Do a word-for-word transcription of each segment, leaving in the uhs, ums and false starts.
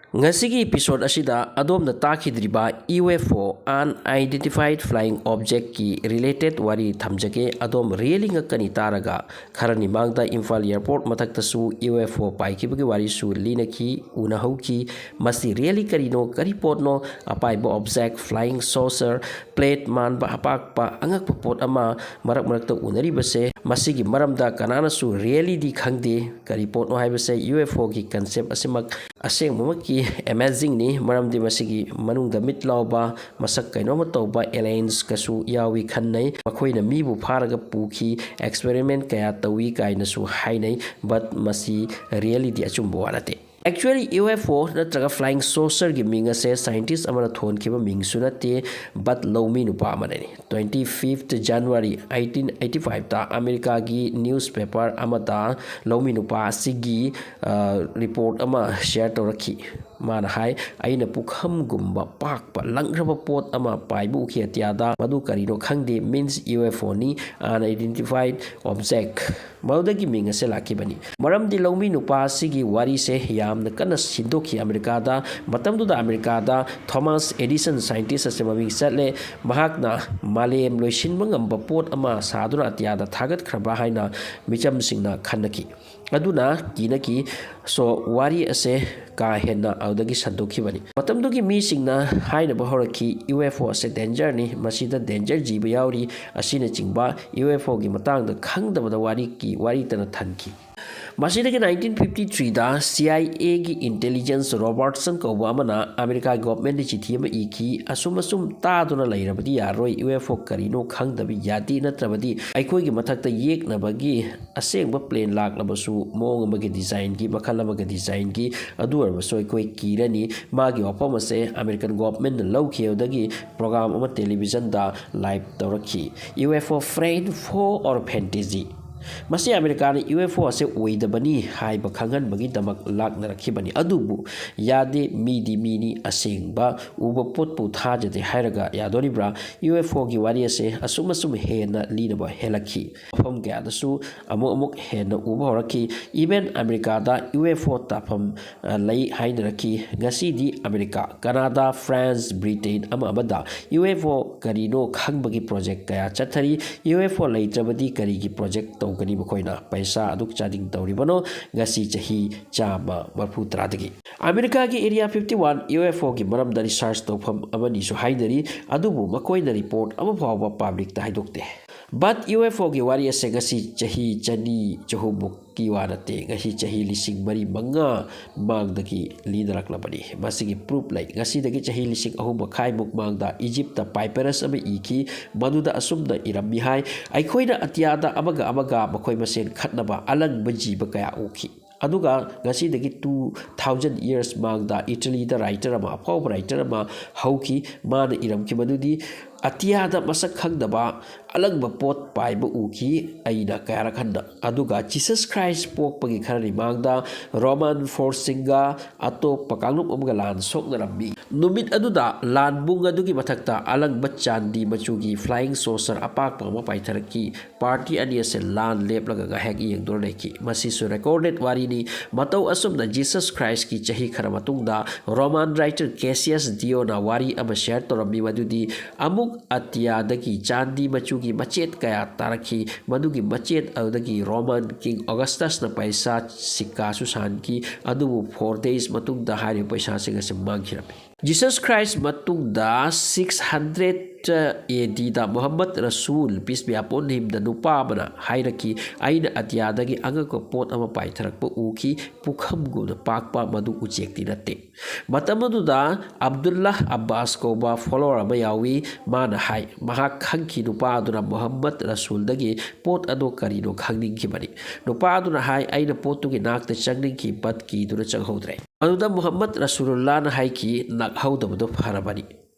ꯉꯁꯤꯒꯤ episode ꯑꯁꯤꯗ ꯑꯗꯣꯝꯅ ꯇꯥꯈꯤꯗ꯭ꯔꯤꯕ UFO, Unidentified Flying Objectꯀꯤ related ꯋꯥꯔꯤ ꯊꯝꯖꯒꯦ꯫ ꯑꯗꯣꯝ really ꯉꯛꯀꯅꯤ ꯇꯥꯔꯒ꯫ ꯈꯔꯅꯤ ꯃꯥꯡꯗ ꯏꯝꯐꯥꯜ airport ꯃꯊꯛꯇꯁꯨ UFO ꯄꯥꯏꯈꯤꯕꯒꯤ ꯋꯥꯔꯤꯁꯨ ꯂꯤꯅꯈꯤ, ꯎꯅꯍꯧꯈꯤ꯫ ꯃꯁꯤ really ꯀꯔꯤꯅꯣ, ꯀꯔꯤ ꯄꯣꯠꯅꯣ? ꯑꯄꯥꯏꯕ object, flying saucer, plate ꯃꯥꯟꯕ ꯑꯄꯥꯛꯄ ꯑꯉꯛꯄ ꯄꯣꯠ ꯑꯃ ꯃꯔꯛ ꯃꯔꯛꯇ ꯎꯅꯔꯤꯕꯁꯦ, ꯃꯁꯤꯒꯤ ꯃꯔꯝꯗ ꯀꯅꯥꯅꯁꯨ reallyꯗꯤ ꯈꯪꯗꯦ꯫ ꯀꯔꯤ ꯄꯣꯠꯅꯣ ꯍꯥꯏꯕꯁꯦ, UFOꯒꯤ concept ꯑꯁꯤꯃꯛ ꯑꯁꯦꯡꯕꯃꯛꯀꯤ amazingꯅꯤ, ꯃꯔꯝꯗꯤ ꯃꯁꯤꯒꯤ ꯃꯅꯨꯡꯗ ꯃꯤꯠ ꯂꯥꯎꯕ, ꯃꯁꯛ ꯀꯩꯅꯣꯝꯃ ꯇꯧꯕ aliensꯀꯁꯨ ꯌꯥꯎꯏ ꯈꯟꯅꯩ꯫ ꯃꯈꯣꯏꯅ ꯃꯤꯕꯨ ꯐꯥꯔꯒ ꯄꯨꯈꯤ, experiment ꯀꯌꯥ ꯇꯧꯏ ꯀꯥꯏꯅꯁꯨ ꯍꯥꯏꯅꯩ, but ꯃꯁꯤ reallyꯗꯤ ꯑꯆꯨꯝꯕ ꯋꯥ ꯅꯠꯇꯦ꯫ Actually, UFO ꯅꯠꯇ꯭ꯔꯒ flying saucerꯒꯤ ꯃꯤꯡ ꯑꯁꯦ scientist ꯑꯃꯅ ꯊꯣꯟꯈꯤꯕ ꯃꯤꯡꯁꯨ ꯅꯠꯇꯦ, but ꯂꯧꯃꯤ ꯅꯨꯄꯥ ꯑꯃꯅꯅꯤ꯫ Twenty fifth January eighteen eighty fiveꯇ ꯑꯃꯦꯔꯤꯀꯥꯒꯤ newspaper ꯑꯃꯗ ꯂꯧꯃꯤ ꯅꯨꯄꯥ ꯑꯁꯤꯒꯤ, ꯑ, report ꯑꯃ share ꯇꯧꯔꯛꯈꯤ꯫ ꯃꯥꯅ ꯍꯥꯏ, "ꯑꯩꯅ ꯄꯨꯈꯝꯒꯨꯝꯕ ꯄꯥꯛꯄ ꯂꯪꯈ꯭ꯔꯕ ꯄꯣꯠ ꯑꯃ ꯄꯥꯏꯕ ꯎꯈꯤ ꯑꯇꯤꯌꯥꯗ꯫ ꯃꯗꯨ ꯀꯔꯤꯅꯣ ꯈꯪꯗꯦ, means UFOꯅꯤ, unidentified object꯫ ꯃꯗꯨꯗꯒꯤ ꯃꯤꯡ ꯑꯁꯦ ꯂꯥꯛꯈꯤꯕꯅꯤ꯫" ꯃꯔꯝꯗꯤ ꯂꯧꯃꯤ ꯅꯨꯄꯥ ꯑꯁꯤꯒꯤ ꯋꯥꯔꯤꯁꯦ ꯌꯥꯝꯅ ꯀꯟꯅ ꯁꯤꯟꯗꯣꯛꯈꯤ ꯑꯃꯦꯔꯤꯀꯥꯗ꯫ ꯃꯇꯝꯗꯨꯗ ꯑꯃꯦꯔꯤꯀꯥꯗ Thomas Edison scientist ꯑꯁꯦ ꯃꯃꯤꯡ ꯆꯠꯂꯦ꯫ ꯃꯍꯥꯛꯅ ꯃꯥꯂꯦꯝ ꯂꯣꯏꯁꯤꯟꯕ ꯉꯝꯕ ꯄꯣꯠ ꯑꯃ ꯁꯥꯗꯨꯅ ꯑꯇꯤꯌꯥꯗ ꯊꯥꯒꯠꯈ꯭ꯔꯕ꯭ꯔꯥ ꯍꯥꯏꯅ ꯃꯤꯆꯝꯁꯤꯡꯅ ꯈꯟꯅꯈꯤ꯫ ꯑꯗꯨꯅ ꯀꯤꯅꯈꯤ꯫ So, ꯋꯥꯔꯤ ꯑꯁꯦ ꯀꯥ ꯍꯦꯟꯅ ꯑꯗꯨꯗꯒꯤ ꯁꯟꯗꯣꯛꯈꯤꯕꯅꯤ꯫ ꯃꯇꯝꯗꯨꯒꯤ ꯃꯤꯁꯤꯡꯅ ꯍꯥꯏꯅꯕ ꯍꯧꯔꯛꯈꯤ, "UFO ꯑꯁꯦ dangerꯅꯤ, ꯃꯁꯤꯗ danger ꯖꯤꯕ ꯌꯥꯎꯔꯤ" ꯑꯁꯤꯅꯆꯤꯡꯕ UFOꯒꯤ ꯃꯇꯥꯡꯗ ꯈꯪꯗꯕꯗ ꯋꯥꯔꯤꯒꯤ ꯋꯥꯔꯤꯇꯅ ꯊꯟꯈꯤ꯫ ꯃꯁꯤꯗꯒꯤ nineteen fifty threeꯗ CIAꯒꯤ intelligence Robertson ꯀꯧꯕ ꯑꯃꯅ ꯑꯃꯦꯔꯤꯀꯥꯒꯤ governmentꯗ ꯆꯤꯊꯤ ꯑꯃ ꯏꯈꯤ, "ꯑꯁꯨꯝ ꯑꯁꯨꯝ ꯇꯥꯗꯨꯅ ꯂꯩꯔꯕꯗꯤ ꯌꯥꯔꯣꯏ, UFO ꯀꯔꯤꯅꯣ ꯈꯪꯗꯕ ꯌꯥꯗꯦ, ꯅꯠꯇ꯭ꯔꯕꯗꯤ ꯑꯩꯈꯣꯏꯒꯤ ꯃꯊꯛꯇ ꯌꯦꯛꯅꯕꯒꯤ ꯑꯁꯦꯡꯕ plane ꯂꯥꯛꯂꯕꯁꯨ ꯃꯑꯣꯡ ꯑꯃꯒꯤ designꯒꯤ, ꯃꯈꯜ ꯑꯃꯒ designꯒꯤ, ꯑꯗꯨ ꯑꯣꯏꯔꯕꯁꯨ ꯑꯩꯈꯣꯏ ꯀꯤꯔꯅꯤ꯫" ꯃꯥꯒꯤ ꯋꯥꯐꯝ ꯑꯁꯦ American governmentꯅ ꯂꯧꯈꯤ꯫ ꯑꯗꯨꯗꯒꯤ program ꯑꯃ televisionꯗ live ꯇꯧꯔꯛꯈꯤ, UFO Friend, Foe or Fantasy꯫ ꯃꯁꯤ ꯑꯃꯦꯔꯤꯀꯥꯅ ꯌꯨ ꯑꯦꯐ ꯑꯣ ꯑꯁꯦ ꯑꯣꯏꯗꯕꯅꯤ ꯍꯥꯏꯕ ꯈꯪꯍꯟꯕꯒꯤꯗꯃꯛ ꯂꯥꯛꯅꯔꯛꯈꯤꯕꯅꯤ꯫ ꯑꯗꯨꯕꯨ ꯌꯥꯗꯦ, ꯃꯤꯗꯤ ꯃꯤꯅꯤ, ꯑꯁꯦꯡꯕ ꯎꯕ ꯄꯣꯠꯄꯨ ꯊꯥꯖꯗꯦ ꯍꯥꯏꯔꯒ ꯌꯥꯗꯣꯔꯤꯕ꯭ꯔꯥ? ꯌꯨ ꯑꯦꯐ ꯑꯣꯒꯤ ꯋꯥꯔꯤ ꯑꯁꯦ ꯑꯁꯨꯝ ꯑꯁꯨꯝ ꯍꯦꯟꯅ ꯂꯤꯅꯕ ꯍꯦꯜꯂꯛꯈꯤ꯫ ꯃꯐꯝ ꯀꯌꯥꯗꯁꯨ ꯑꯃꯨꯛ ꯑꯃꯨꯛ ꯍꯦꯟꯅ ꯎꯕ ꯍꯧꯔꯛꯈꯤ꯫ Even ꯑꯃꯦꯔꯤꯀꯥꯗ ꯌꯨ ꯑꯦꯐ ꯑꯣ ꯇꯥꯐꯝ ꯑ, ꯂꯩ ꯍꯥꯏꯅꯔꯛꯈꯤ꯫ ꯉꯁꯤꯗꯤ ꯑꯃꯦꯔꯤꯀꯥ, ꯀꯅꯥꯗꯥ, ꯐ꯭ꯔꯥꯟꯁ, ꯕ꯭ꯔꯤꯇꯦꯟ ꯑꯃ ꯑꯃꯗ ꯌꯨ ꯑꯦꯐ ꯑꯣ ꯀꯔꯤꯅꯣ ꯈꯪꯕꯒꯤ ꯄ꯭ꯔꯣꯖꯦꯛ ꯀꯌꯥ ꯆꯠꯊꯔꯤ꯫ ꯌꯨ ꯑꯦꯐ ꯑꯣ ꯂꯩꯇ꯭ꯔꯕꯗꯤ ꯀꯔꯤꯒꯤ ꯄ꯭ꯔꯣꯖꯦꯛ ꯇꯧꯒꯅꯤ? ꯃꯈꯣꯏꯅ ꯄꯩꯁꯥ ꯑꯗꯨꯛ ꯆꯥꯗꯤꯡ ꯇꯧꯔꯤꯕꯅꯣ? ꯉꯁꯤ ꯆꯍꯤ ꯆꯥꯝꯃ ꯃꯔꯐꯨ ꯇꯔꯥꯗꯒꯤ ꯑꯃꯦꯔꯤꯀꯥꯒꯤ area fifty one U F ꯑꯣꯒꯤ ꯃꯔꯝꯗ ꯔꯤꯁꯔꯁ ꯇꯧꯐꯝ ꯑꯃꯅꯤꯁꯨ ꯍꯥꯏꯅꯔꯤ꯫ ꯑꯗꯨꯕꯨ ꯃꯈꯣꯏꯅ ꯔꯤꯄꯣꯔꯠ ꯑꯃ ꯐꯥꯎꯕ ꯄꯥꯕ꯭ꯂꯤꯛꯇ ꯍꯥꯏꯗꯣꯛꯇꯦ꯫ But ꯌꯨ ꯑꯦꯐ ꯑꯣꯒꯤ ꯋꯥꯔꯤ ꯑꯁꯦ ꯉꯁꯤ ꯆꯍꯤ ꯆꯅꯤ ꯆꯍꯨꯝꯃꯨꯛꯀꯤ ꯋꯥ ꯅꯠꯇꯦ꯫ ꯉꯁꯤ ꯆꯍꯤ ꯂꯤꯁꯤꯡ ꯃꯔꯤ ꯃꯉꯥ ꯃꯥꯡꯗꯒꯤ ꯂꯤꯅꯔꯛꯂꯕꯅꯤ꯫ ꯃꯁꯤꯒꯤ ꯄ꯭ꯔꯨꯐ ꯂꯩ꯫ ꯉꯁꯤꯗꯒꯤ ꯆꯍꯤ ꯂꯤꯁꯤꯡ ꯑꯍꯨꯝ ꯃꯈꯥꯏꯃꯨꯛ ꯃꯥꯡꯗ ꯏꯖꯤꯞꯇ ꯄꯥꯏꯄꯔꯁ ꯑꯃ ꯏꯈꯤ꯫ ꯃꯗꯨꯗ ꯑꯁꯨꯝꯅ ꯏꯔꯝꯃꯤ ꯍꯥꯏ, ꯑꯩꯈꯣꯏꯅ ꯑꯇꯤꯌꯥꯗ ꯑꯃꯒ ꯑꯃꯒ ꯃꯈꯣꯏ ꯃꯁꯦꯟ ꯈꯠꯅꯕ ꯑꯂꯪꯕ ꯖꯤꯕ ꯀꯌꯥ ꯎꯈꯤ꯫ ꯑꯗꯨꯒ ꯉꯁꯤꯗꯒꯤ two thousand years ꯃꯥꯡꯗ ꯏꯇꯂꯤꯗ ꯔꯥꯏꯇꯔ ꯑꯃ, ꯑꯐꯥꯎꯕ ꯔꯥꯏꯇꯔ ꯑꯃ ꯍꯧꯈꯤ꯫ ꯃꯥꯅ ꯏꯔꯝꯈꯤꯕꯗꯨꯗꯤ, "ꯑꯇꯤꯌꯥꯗ ꯃꯁꯛ ꯈꯪꯗꯕ ꯑꯂꯪꯕ ꯄꯣꯠ ꯄꯥꯏꯕ ꯎꯈꯤ ꯑꯩꯅ ꯀꯌꯥꯔꯛ ꯍꯟꯅ꯫ ꯑꯗꯨꯒ ꯖꯤꯁꯁ ꯈ꯭ꯔꯥꯏꯁ ꯄꯣꯛꯄꯒꯤ ꯈꯔꯅꯤ ꯃꯥꯡꯗ ꯔꯣꯃꯥꯟ ꯐꯣꯔꯁꯁꯤꯡꯒ ꯑꯇꯣꯞꯄ ꯀꯥꯡꯂꯨꯞ ꯑꯃꯒ ꯂꯥꯟ ꯁꯣꯛꯅꯔꯝꯃꯤ꯫ ꯅꯨꯃꯤꯠ ꯑꯗꯨꯗ ꯂꯥꯟꯕꯨꯡ ꯑꯗꯨꯒꯤ ꯃꯊꯛꯇ ꯑꯂꯪꯕ ꯆꯥꯟꯗꯤ ꯃꯆꯨꯒꯤ flying saucer ꯑꯄꯥꯛꯄ ꯑꯃ ꯄꯥꯏꯊꯔꯛꯈꯤ꯫ ꯄꯥꯔꯇꯤ ꯑꯅꯤ ꯑꯁꯦ ꯂꯥꯟ ꯂꯦꯞꯂꯒ ꯉꯥꯏꯍꯥꯛ ꯌꯦꯡꯗꯨꯅ ꯂꯩꯈꯤ꯫ ꯃꯁꯤꯁꯨ ꯔꯦꯀꯣꯔꯗꯦꯠ ꯋꯥꯔꯤꯅꯤ꯫ ꯃꯇꯧ ꯑꯁꯨꯝꯅ ꯖꯤꯁꯁ ꯈ꯭ꯔꯥꯏꯁꯀꯤ ꯆꯍꯤ ꯈꯔ ꯃꯇꯨꯡꯗ ꯔꯣꯃꯥꯟ ꯔꯥꯏꯇꯔ ꯀꯦꯁꯤꯌꯁ ꯗꯤꯑꯣꯅ ꯋꯥꯔꯤ ꯑꯃ ꯁꯦꯌꯔ ꯇꯧꯔꯝꯃꯤ, ꯃꯗꯨꯗꯤ ꯑꯃꯨꯛ ꯑꯇꯤꯌꯥꯗꯒꯤ ꯆꯥꯟꯗꯤ ꯃꯆꯨꯒꯤ ꯃꯆꯦꯠ ꯀꯌꯥ ꯇꯥꯔꯛꯈꯤ꯫ ꯃꯗꯨꯒꯤ ꯃꯆꯦꯠ ꯑꯗꯨꯗꯒꯤ ꯔꯣꯃꯥꯟ ꯀꯤꯡ ꯑꯣꯒꯁꯇꯁꯅ ꯄꯩꯁꯥ ꯁꯤꯛꯀꯥꯁꯨ ꯁꯥꯍꯟꯈꯤ꯫ ꯑꯗꯨꯕꯨ four days ꯃꯇꯨꯡꯗ ꯍꯥꯏꯔꯤꯕ ꯄꯩꯁꯥꯁꯤꯡ ꯑꯁꯤ ꯃꯥꯡꯈꯤꯔꯝꯃꯤ꯫ ꯖꯤꯁꯁ ꯈ꯭ꯔꯥꯏꯁ ꯃꯇꯨꯡꯗ six hundred A D ꯗ ꯃꯨꯍꯝꯃꯗ ꯔꯁꯨꯜ, peace be upon him, ꯗ ꯅꯨꯄꯥ ꯑꯃꯅ ꯍꯥꯏꯔꯛꯈꯤ, "ꯑꯩꯅ ꯑꯇꯤꯌꯥꯗꯒꯤ ꯑꯉꯛꯄ ꯄꯣꯠ ꯑꯃ ꯄꯥꯏꯊꯔꯛꯄ ꯎꯈꯤ, ꯄꯨꯈꯝꯒꯨꯝꯅ ꯄꯥꯛꯄ, ꯃꯗꯨ ꯎꯆꯦꯛꯇꯤ ꯅꯠꯇꯦ"꯫ ꯃꯇꯝ ꯑꯗꯨꯗ ꯑꯕꯗꯨꯜꯂꯥꯍ ꯑꯕꯥꯁ ꯀꯧꯕ follower ꯑꯃ ꯌꯥꯎꯏ꯫ ꯃꯥꯅ ꯍꯥꯏ, ꯃꯍꯥꯛ ꯈꯪꯈꯤ ꯅꯨꯄꯥ ꯑꯗꯨꯅ ꯃꯨꯍꯝꯃꯗ ꯔꯁꯨꯜꯗꯒꯤ ꯄꯣꯠ ꯑꯗꯨ ꯀꯔꯤꯅꯣ ꯈꯪꯅꯤꯡꯈꯤꯕꯅꯤ꯫ ꯅꯨꯄꯥ ꯑꯗꯨꯅ ꯍꯥꯏ, "ꯑꯩꯅ ꯄꯣꯠꯇꯨꯒꯤ ꯅꯥꯛꯇ ꯆꯪꯅꯤꯡꯈꯤ, but ꯀꯤꯗꯨꯅ ꯆꯪꯍꯧꯗ꯭ꯔꯦ"꯫ ꯑꯗꯨꯗ ꯃꯨꯍꯝꯃꯗ ꯔꯁꯨꯂꯨꯜꯂꯥꯍꯅ ꯍꯥꯏꯈꯤ, "ꯅꯛꯍꯧꯗꯕꯗꯨ ꯐꯔꯕꯅꯤ"꯫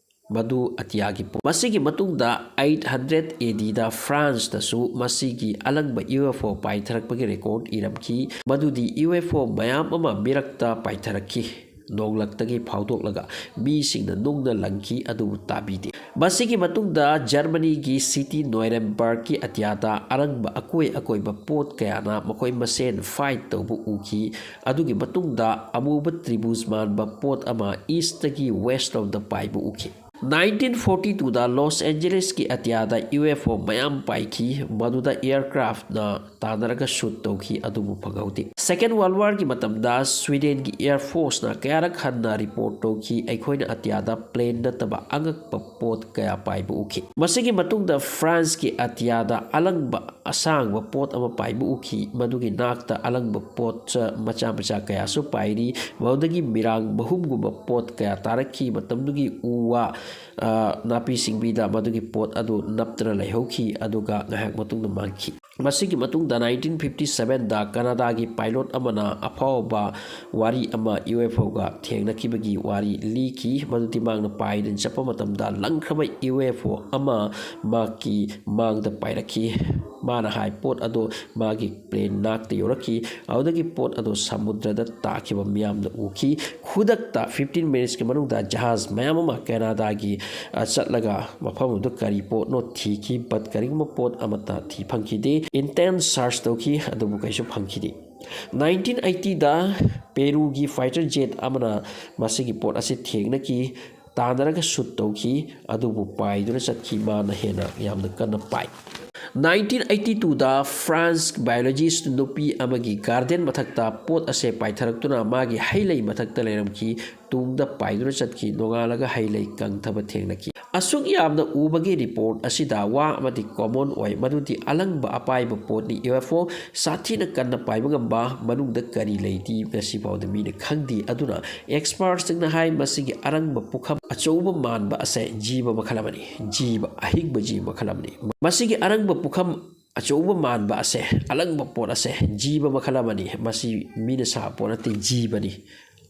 ꯃꯗꯨ ꯑꯇꯤꯌꯥꯒꯤ ꯄꯣꯠ꯫ ꯃꯁꯤꯒꯤ ꯃꯇꯨꯡꯗ eight hundred A Dꯗ ꯐ꯭ꯔꯥꯟꯁꯇꯁꯨ ꯃꯁꯤꯒꯤ ꯑꯂꯪꯕ U F O ꯄꯥꯏꯊꯔꯛꯄꯒꯤ record ꯏꯔꯝꯈꯤ, ꯃꯗꯨꯗꯤ U F O ꯃꯌꯥꯝ ꯑꯃ ꯃꯤꯔꯛꯇ ꯄꯥꯏꯊꯔꯛꯈꯤ꯫ ꯅꯣꯡꯂꯛꯇꯒꯤ ꯐꯥꯎꯗꯣꯛꯂꯒ ꯃꯤꯁꯤꯡꯅ ꯅꯨꯡꯅ ꯂꯪꯈꯤ, ꯑꯗꯨꯕꯨ ꯇꯥꯕꯤꯗꯦ꯫ ꯃꯁꯤꯒꯤ ꯃꯇꯨꯡꯗ ꯖꯔꯃꯅꯤꯒꯤ city Nurembergꯀꯤ ꯑꯇꯤꯌꯥꯗ ꯑꯔꯪꯕ ꯑꯀꯣꯏ ꯑꯀꯣꯏꯕ ꯄꯣꯠ ꯀꯌꯥꯅ ꯃꯈꯣꯏ ꯃꯁꯦꯟ fight ꯇꯧꯕ ꯎꯈꯤ꯫ ꯑꯗꯨꯒꯤ ꯃꯇꯨꯡꯗ ꯑꯃꯨꯕ ꯇ꯭ꯔꯤꯕꯨꯖ ꯃꯥꯟꯕ ꯄꯣꯠ ꯑꯃ eastꯇꯒꯤ westꯔꯣꯝꯗ ꯄꯥꯏꯕ ꯎꯈꯤ꯫ Nineteen forty twoꯗ ꯂꯣꯁ ꯑꯦꯟꯖꯦꯂꯤꯁꯀꯤ ꯑꯇꯤꯌꯥꯗ U F O ꯃꯌꯥꯝ ꯄꯥꯏꯈꯤ, ꯃꯗꯨꯗ aircraftꯅ ꯇꯥꯟꯅꯔꯒ shoot ꯇꯧꯈꯤ, ꯑꯗꯨꯕꯨ ꯐꯪꯍꯧꯗꯦ꯫ Second World Warꯒꯤ ꯃꯇꯝꯗ ꯁ꯭ꯋꯤꯗꯦꯟꯒꯤ Air Forceꯅ ꯀꯌꯥꯔꯛ ꯍꯟꯅ report ꯇꯧꯈꯤ, ꯑꯩꯈꯣꯏꯅ ꯑꯇꯤꯌꯥꯗ plane ꯅꯠꯇꯕ ꯑꯉꯛꯄ ꯄꯣꯠ ꯀꯌꯥ ꯄꯥꯏꯕ ꯎꯈꯤ꯫ ꯃꯁꯤꯒꯤ ꯃꯇꯨꯡꯗ ꯐ꯭ꯔꯥꯟꯁꯀꯤ ꯑꯇꯤꯌꯥꯗ ꯑꯂꯪꯕ ꯑꯁꯥꯡꯕ ꯄꯣꯠ ꯑꯃ ꯄꯥꯏꯕ ꯎꯈꯤ, ꯃꯗꯨꯒꯤ ꯅꯥꯛꯇ ꯑꯂꯪꯕ ꯄꯣꯠ ꯃꯆꯥ ꯃꯆꯥ ꯀꯌꯥꯁꯨ ꯄꯥꯏꯔꯤ꯫ ꯃꯗꯨꯗꯒꯤ ꯃꯤꯔꯥꯡ ꯃꯍꯨꯝꯒꯨꯝꯕ ꯄꯣꯠ ꯀꯌꯥ ꯇꯥꯔꯛꯈꯤ꯫ ꯃꯇꯝꯗꯨꯒꯤ ꯎ ꯋꯥ, ꯑ, ꯅꯥꯄꯤ ꯁꯤꯡꯕꯤꯗ ꯃꯗꯨꯒꯤ ꯄꯣꯠ ꯑꯗꯨ ꯅꯞꯇꯅ ꯂꯩꯍꯧꯈꯤ, ꯑꯗꯨꯒ ꯉꯥꯏꯍꯥꯛ ꯃꯇꯨꯡꯗ ꯃꯥꯡꯈꯤ꯫ ꯃꯁꯤꯒꯤ ꯃꯇꯨꯡꯗ nineteen fifty sevenꯗ ꯀꯅꯥꯗꯥꯒꯤ pilot ꯑꯃꯅ ꯑꯐꯥꯎꯕ ꯋꯥꯔꯤ ꯑꯃ U F Oꯒ ꯊꯦꯡꯅꯈꯤꯕꯒꯤ ꯋꯥꯔꯤ ꯂꯤꯈꯤ꯫ ꯃꯗꯨꯗꯤ ꯃꯍꯥꯛꯅ ꯄꯥꯏꯗꯨꯅ ꯆꯠꯄ ꯃꯇꯝꯗ ꯂꯪꯈ꯭ꯔꯕ U F O ꯑꯃ ꯃꯍꯥꯛꯀꯤ ꯃꯥꯡꯗ ꯄꯥꯏꯔꯛꯈꯤ꯫ ꯃꯥꯅ ꯍꯥꯏ ꯄꯣꯠ ꯑꯗꯨ ꯃꯥꯒꯤ plane ꯅꯥꯛꯇ ꯌꯧꯔꯛꯈꯤ꯫ ꯑꯗꯨꯗꯒꯤ ꯄꯣꯠ ꯑꯗꯨ ꯁꯃꯨꯗ꯭ꯔꯗ ꯇꯥꯈꯤꯕ ꯃꯤꯌꯥꯝꯅ ꯎꯈꯤ꯫ ꯈꯨꯗꯛꯇ fifteen minutesꯀꯤ ꯃꯅꯨꯡꯗ ꯖꯍꯥꯖ ꯃꯌꯥꯝ ꯑꯃ ꯀꯅꯥꯗꯥꯒꯤ, ꯑ, ꯆꯠꯂꯒ ꯃꯐꯝ ꯑꯗꯨ ꯀꯔꯤ ꯄꯣꯠꯅꯣ ꯊꯤꯈꯤ, but ꯀꯔꯤꯒꯨꯝꯕ ꯄꯣꯠ ꯑꯃꯠꯇ ꯊꯤ ꯐꯪꯈꯤꯗꯦ꯫ Intense search ꯇꯧꯈꯤ, ꯑꯗꯨꯕꯨ ꯀꯩꯁꯨ ꯐꯪꯈꯤꯗꯦ꯫ Nineteen eightyꯗ ꯄꯦꯔꯨꯒꯤ fighter jet ꯑꯃꯅ ꯃꯁꯤꯒꯤ ꯄꯣꯠ ꯑꯁꯤ ꯊꯦꯡꯅꯈꯤ, ꯇꯥꯟꯅꯔꯒ shoot ꯇꯧꯈꯤ, ꯑꯗꯨꯕꯨ ꯄꯥꯏꯗꯨꯅ ꯆꯠꯈꯤ꯫ ꯃꯥꯅ ꯍꯦꯟꯅ ꯌꯥꯝꯅ ꯀꯟꯅ ꯄꯥꯏ꯫ Nineteen eighty twoꯗ France biologist ꯅꯨꯄꯤ ꯑꯃꯒꯤ garden ꯃꯊꯛꯇ ꯄꯣꯠ ꯑꯁꯦ ꯄꯥꯏꯊꯔꯛꯇꯨꯅ ꯃꯥꯒꯤ ꯍꯩ ꯂꯩ ꯃꯊꯛꯇ ꯂꯩꯔꯝꯈꯤ꯫ ꯇꯨꯡꯗ ꯄꯥꯏꯗꯨꯅ ꯆꯠꯈꯤ꯫ ꯅꯣꯡꯉꯥꯜꯂꯒ ꯍꯩ ꯂꯩ ꯀꯪꯊꯕ ꯊꯦꯡꯅꯈꯤ꯫ ꯑꯁꯨꯛ ꯌꯥꯝꯅ ꯎꯕꯒꯤ report ꯑꯁꯤꯗ ꯋꯥ ꯑꯃꯗꯤ common ꯑꯣꯏ, ꯃꯗꯨꯗꯤ ꯑꯂꯪꯕ ꯑꯄꯥꯏꯕ ꯄꯣꯠꯅꯤ꯫ U F O ꯁꯥꯊꯤꯅ ꯀꯟꯅ ꯄꯥꯏꯕ ꯉꯝꯕ, ꯃꯅꯨꯡꯗ ꯀꯔꯤ ꯂꯩꯔꯤ ꯉꯁꯤ ꯐꯥꯎꯗ ꯃꯤꯅ ꯈꯪꯗꯦ꯫ ꯑꯗꯨꯅ expertꯁꯤꯡꯅ ꯍꯥꯏ, ꯃꯁꯤꯒꯤ ꯑꯔꯪꯕ ꯄꯨꯈꯝ ꯑꯆꯧꯕ ꯃꯥꯟꯕ ꯑꯁꯦ ꯖꯤꯕ ꯃꯈꯜ ꯑꯃꯅꯤ, ꯖꯤꯕ, ꯑꯍꯤꯡꯕ ꯖꯤꯕ ꯃꯈꯜ ꯑꯃꯅꯤ꯫ ꯃꯁꯤꯒꯤ ꯑꯔꯪꯕ ꯄꯨꯈꯝ ꯑꯆꯧꯕ ꯃꯥꯟꯕ ꯑꯁꯦ, ꯑꯂꯪꯕ ꯄꯣꯠ ꯑꯁꯦ ꯖꯤꯕ ꯃꯈꯜ ꯑꯃꯅꯤ꯫ ꯃꯁꯤ ꯃꯤꯅ ꯁꯥꯕ ꯄꯣꯠ ꯅꯠꯇꯦ, ꯖꯤꯕꯅꯤ꯫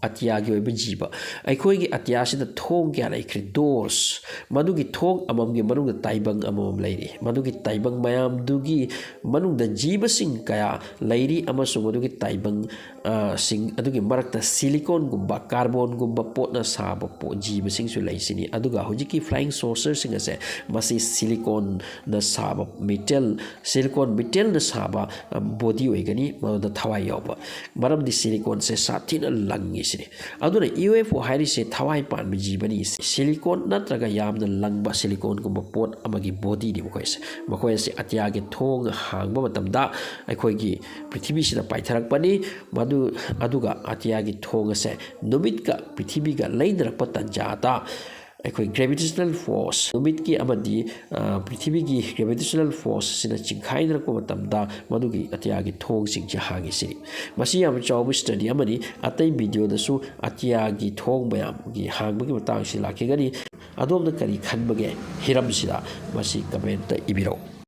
ꯑꯇꯤꯌꯥꯒꯤ ꯑꯣꯏꯕ ꯖꯤꯕ꯫ ꯑꯩꯈꯣꯏꯒꯤ ꯑꯇꯤꯌꯥꯁꯤꯗ ꯊꯣꯡ ꯀꯌꯥ ꯂꯩꯈ꯭ꯔꯦ? Doors꯫ ꯃꯗꯨꯒꯤ ꯊꯣꯡ ꯑꯃꯃꯝꯒꯤ ꯃꯅꯨꯡꯗ ꯇꯥꯏꯕꯪ ꯑꯃꯃꯝ ꯂꯩꯔꯤ꯫ ꯃꯗꯨꯒꯤ ꯇꯥꯏꯕꯪ ꯃꯌꯥꯝꯗꯨꯒꯤ ꯃꯅꯨꯡꯗ ꯖꯤꯕꯁꯤꯡ ꯀꯌꯥ ꯂꯩꯔꯤ ꯑꯃꯁꯨꯡ ꯃꯗꯨꯒꯤ ꯇꯥꯏꯕꯪ, ꯑ, ꯁꯤꯡ ꯑꯗꯨꯒꯤ ꯃꯔꯛꯇ siliconꯒꯨꯝꯕ, carbonꯒꯨꯝꯕ ꯄꯣꯠꯅ ꯁꯥꯕ ꯄꯣꯠ, ꯖꯤꯕꯁꯤꯡꯁꯨ ꯂꯩꯁꯤꯅꯤ꯫ ꯑꯗꯨꯒ ꯍꯧꯖꯤꯛꯀꯤ flying saucerꯁꯤꯡ ꯑꯁꯦ, ꯃꯁꯤ siliconꯅ ꯁꯥꯕ metal, silicon metalꯅ ꯁꯥꯕ, ꯑ, body ꯑꯣꯏꯒꯅꯤ, ꯃꯗꯨꯗ ꯊꯋꯥꯏ ꯌꯥꯎꯕ꯫ ꯃꯔꯝꯗꯤ siliconꯁꯦ ꯁꯥꯊꯤꯅ ꯂꯪꯉꯤ ꯁꯤꯅꯤ꯫ ꯑꯗꯨꯅ UFO ꯍꯥꯏꯔꯤꯁꯦ ꯊꯋꯥꯏ ꯄꯥꯟꯕ ꯖꯤꯕꯅꯤ꯫ Silicon ꯅꯠꯇ꯭ꯔꯒ ꯌꯥꯝꯅ ꯂꯪꯕ siliconꯒꯨꯝꯕ ꯄꯣꯠ ꯑꯃꯒꯤ bodyꯅꯤ ꯃꯈꯣꯏꯁꯦ꯫ ꯃꯈꯣꯏ ꯑꯁꯤ ꯑꯇꯤꯌꯥꯒꯤ ꯊꯣꯡ ꯍꯥꯡꯕ ꯃꯇꯝꯗ ꯑꯩꯈꯣꯏꯒꯤ ꯄ꯭ꯔꯤꯊꯤꯕꯤꯁꯤꯗ ꯄꯥꯏꯊꯔꯛꯄꯅꯤ꯫ ꯃꯗꯨ, ꯑꯗꯨꯒ ꯑꯇꯤꯌꯥꯒꯤ ꯊꯣꯡ ꯑꯁꯦ ꯅꯨꯃꯤꯠꯀ ꯄ꯭ꯔꯤꯊꯤꯕꯤꯒ ꯂꯩꯅꯔꯛꯄ ꯇꯥꯟꯖꯥꯗ ꯑꯩꯈꯣꯏ gravitational force, ꯅꯨꯃꯤꯠꯀꯤ ꯑꯃꯗꯤ, ꯑ, ꯄ꯭ꯔꯤꯊꯤꯕꯤꯒꯤ gravitational forceꯁꯤꯅ ꯆꯤꯡꯈꯥꯏꯅꯔꯛꯄ ꯃꯇꯝꯗ ꯃꯗꯨꯒꯤ ꯑꯇꯤꯌꯥꯒꯤ ꯊꯣꯡꯁꯤꯡꯁꯦ ꯍꯥꯡꯉꯤ ꯁꯤꯅꯤ꯫ ꯃꯁꯤ ꯌꯥꯝꯅ ꯆꯥꯎꯕ study ꯑꯃꯅꯤ꯫ ꯑꯇꯩ videoꯗꯁꯨ ꯑꯇꯤꯌꯥꯒꯤ ꯊꯣꯡ ꯃꯌꯥꯝꯒꯤ ꯍꯥꯡꯕꯒꯤ ꯃꯇꯥꯡꯁꯤ ꯂꯥꯛꯈꯤꯒꯅꯤ꯫ ꯑꯗꯣꯝꯅ ꯀꯔꯤ ꯈꯟꯕꯒꯦ ꯍꯤꯔꯝꯁꯤꯗ? ꯃꯁꯤ commentꯇ ꯏꯕꯤꯔꯛꯎ꯫